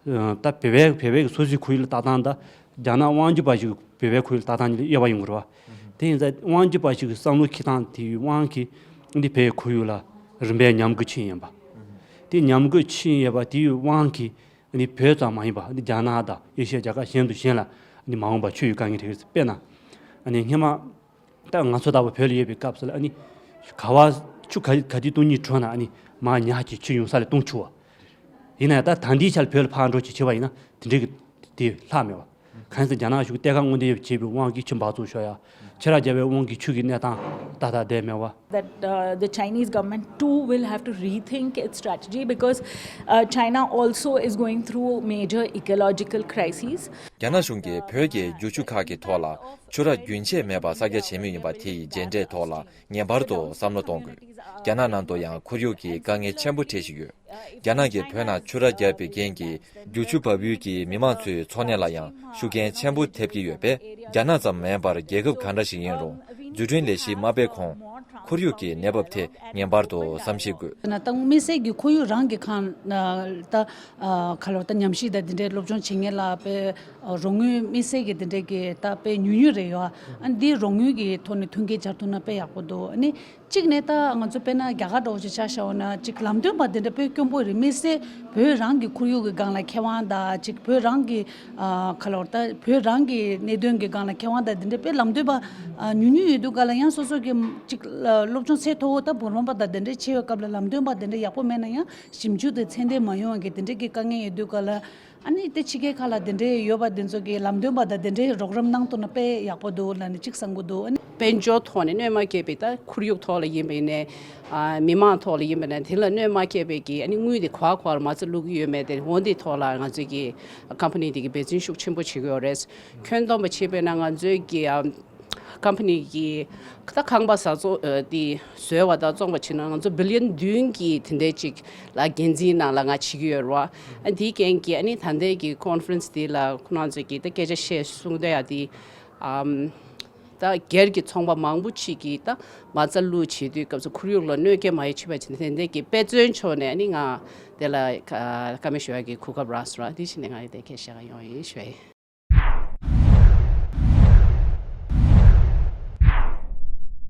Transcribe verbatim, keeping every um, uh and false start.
ད་བོད་པའི་བོད་པའི་སོ་སོའི་ཁོར་ཡུག་ལ་ལྟ་སྟངས་དང་རྒྱ་ནག་དབང་སྒྱུར་པ་ཞིག་བོད་པའི་ཁོར་ཡུག་ལ་ལྟ་སྟངས་གཉིས་ལ་དབྱེ་བ་ཡོང་གི་རེད་བ། དེ་ཡིན་ཙང་དབང་སྒྱུར་པ་ཞིག་གི་བསམ་བློ་འཁྱེར་སྟངས་དེ་ཡི་དབང་གིས་འདི་བོད་ཁོར་ཡུག་ལ་རིམ་པས་ཉམས་རྒུད་ཕྱིན་ཡིན་པ། དེ་ཉམས་རྒུད་ཕྱིན་ཡོད་པ་དེ་ཡི་དབང་གིས་ནི་བོད་ཙམ་མ་ཡིན་པ་ནི་རྒྱ་ནག་དང་ཨེ་ཤི་ཡའི་རྒྱལ་ཁབ་གཞན་དུ་གཞན་ལ་ནི་མ་འོངས་པ་ཆུ་ཡོད་དཀའ་ངལ་འཕྲད་ཀྱི་རེད། དཔེར་ན་ནི་སྔོན་མ་ད་ང་ཚོ་ལྟ་བུ་བོད་ལ་ཡོད་པའི་སྐབས་སུ་ལ་ནི་ག་བ་ཆུ་ག་ག་དུས་བཏུང་སྙིང་བྲོ་ན་ནི་མར་ཉག་གཅིག་ཆུ་ཡོང་ས་ལ་བཏུང་ཆུག་བ། ཡིན་ན་ཡང་ད་ད་ལྟའི་ཆར་བོད་ལ་ཕར་འགྲོ་ཅིག་བྱེད་པ་ཡིན་ན་དེ་འདྲའི་གི་དེ་ལྷག་མེད་བ། གང་ཡིན་ཟེར་རྒྱ་ནག་གཞུང་གཏེར་ཁ་དངོས་འབྲེལ་བྱས་པའི་དབང་གིས་ཆུ་འབག་བཙོག་ཤོར་ཡ། ཆུ་རགས་རྒྱབ་པའི་དབང་གིས་ཆུ་གི་གནས་སྟངས་ཏག་ཏག་བསྡད་མེད་བ། That uh, the Chinese government too will have to rethink its strategy because uh, China also is going through major ecological crises. རྒྱ་ནག་གཞུང་གིས་བོད་ཀྱི་རྒྱུག་ཆུ་ཁག་གི་ཐོག་ལ་ཆུ་རགས་རྒྱུན་ཆད་མེད་པར་གསར་རྒྱག་བྱེད་མུས་ཡིན་པ་དེ་ཡི་རྗེས་འབྲས་ཐོག་ལ་ངེས་པར་དུ་བསམ་བློ་གཏོང་དགོས། རྒྱ་ནག་ནང་དུ་ཡང་ཁོར་ཡུག་གི་དཀའ་ངལ་ཆེན་པོ་འཕྲད་བཞིན་ཡོད། རྒྱ་ནག་གིས་བོད་ནང་ཆུ་རགས་བརྒྱབ་པའི་རྐྱེན་གྱིས་རྒྱུག་ཆུ་བབས་ཡུལ་གྱི་མི་མང་ཚོའི་འཚོ་གནས་ལ་ཡང་ཤུགས་རྐྱེན་ཆེན་པོ་ཐེབས་ཀྱི་ཡོད་པས། རྒྱ་ནག་ཙམ་མིན་པར་རྒྱལ་ཁབ་གང་འདྲ་ཞིག་ཡིན་རུང་འཛུགས་སྐྲུན་ལས་གཞི་མ་སྤེལ་གོང་ཁོར་ཡུག་གི་གནས་བབ་དེ་ངེས་པར་དུ་བསམ་ཤེས་དགོས། ན་ད་དམིགས་བསལ་གྱི་ཁོར་ཡུག་རང་གི་ཁང་ད་ག་ལོར་ད་ཉམས་ཞིབ་དང་འདི་འདྲའི་སློབ་སྦྱོང་བྱེད་མཁན་ལ་དཔེ་རོགས་དངུལ་དམིགས་བསལ་གྱི་འདི་འདྲའི་གི་ད་དཔེ་ཉུང་ཉུང་རེད་ཡོད། ཨ་འདི་རོགས་དངུལ་གྱི་ཐོག་ནས་མཐུན་རྐྱེན་སྦྱར་ཐུབ་ན་དཔེ་ཡག་པོ་འདུག་ཨ་ནི། གཅིག་ནས་ད་ང་ཚོ་དཔེར་ན་རྒྱ་གར་འདྲ་བོ་ཅིག་ཆ་བཞག་ན་གཅིག་ལམ་སྟོན་པ་དེ་འདྲ་དཔེ་དཀོན་པོ་རེད། དམིགས་བསལ་བོད་རང་གི་ཁོར་ཡུག་གི་སྒང་ལ་མཁས་དབང་དང་གཅིག་བོད་རང་གི་ཨ་ག་ལོར་ད་བོད་རང་གི་གནད་དོན་གི་སྒང་ལ་མཁས་དབང་དང་དེ་འདྲ་དཔེ་ལམ་སྟོན་པ་ཨ་ཉུང་ཉུང་ཡོད་དུས་ག་ལ་ཡང་སོ་སོ་གི་གཅིག་སློབ་སྦྱོང་ཚད་མཐོ་བོ་ད་བོད་རང་པ་དང་དེ་འདྲ་བྱེད་ཡོད་སྐབས་ལ་ལམ་སྟོན་པ་དེ་འདྲ་ཡག་པོ་མེད་ན་ཡང་ཞིབ་འཇུག་དེ་ཚད་ལྡན་མ་ཡོང་བ་གི་དེ་འདྲ་གི་དཀའ་ངལ་ཡོད་དུས་ག་ལ། ཨ་ནི་དེ་ཕྱི་རྒྱལ་ཁག་ལ་དེ་འདྲའི་ཡོད་པ་དེ་ཚོ་གི་ལམ་སྟོན་པ་དང་དེ་འདྲའི་རོགས་རམ་གནང་ཐུབ་ན་དཔེ་ཡག་པོ་འདུག་ལབ་ནས་གཅིག་བསམ་གི་འདུག་ཨ་ནི་དཔལ་འབྱོར་ཐོག་ནས་གནོད་མ་སྐྱེལ་བའི་ད་ཁོར་ཡུག་ཐོག་ལ་ཡིན་པ་ཡིན་ནའི་ཨ་མི་མང་ཐོག་ལ་ཡིན་པ་ཡིན་ནའི་དེ་ལ་གནོད་མ་སྐྱེལ་བའི་གི་ཨ་ནི་དངུལ་དེ་ག་བ་ག་བར་མ་རྩ་བླུག་གི་ཡོད་མེད་དེ་འོ་འདི་ཐོག་ལ་ང་ཚོས་གི་ཀམ་པ་ནི་དེ་གི་འབད་བརྩོན་ཤུགས་ཆེན་པོ་བྱེད་ཀྱི་ཡོད་རེད། ཁྱོན་བསྡོམས་པ་བྱས་པས་ན་ང་ཚོས་གི་ཨ། ཀམ་པ་ནི་གི་ད་ཁང་པ་བཟའ་ཚོ་དེ་བཟོས་པ་དང་བཙོང་པ་བྱས་ན་ང་ཚོ་བི་ལི་ཡན་བདུན་གི་དེ་འདྲའི་ཅིག་ལ་འགན་འཛིན་ནང་ལ་ང་བྱེད་ཀྱི་ཡོད་རེད་བ། ཨ་དེའི་རྐྱེན་གྱིས་ཨ་ནི་ད་ལྟའི་གི་ཀོན་ཧྥ་རན་སི་དེ་ལ་ཁོ་རང་ཚོས་གི་ད་སྐད་ཆ་བཤད་གསུང་བསྡད་ཡ་དེ་ཨམ་ད་སྒེར་གྱི་ཚོང་པ་མང་པོ་ཅིག་གིས་ད་མ་རྩ་བླུགས་བྱེད་དུས་སྐབས་སུ་ཁོར་ཡུག་ལ་གནོད་སྐྱེལ་མ་ཡོང་ཆེད་པ་བྱས་ནས་དེ་འདྲའི་གི་དཔེ་མཚོན་ཕྱོགས་ནས་ཨ་ནི་ང་དེ་ལ་བཀའ་མོལ་ཞུ་ཡ་གི་གོ་སྐབས་རག་སོང་ར། དེ་བྱས་ནས་ང་ཡི་དེ་སྐད་ཆ་བཤད་ག་ཡོང་ཡིན་ཞུ་ཡ་ཡིན།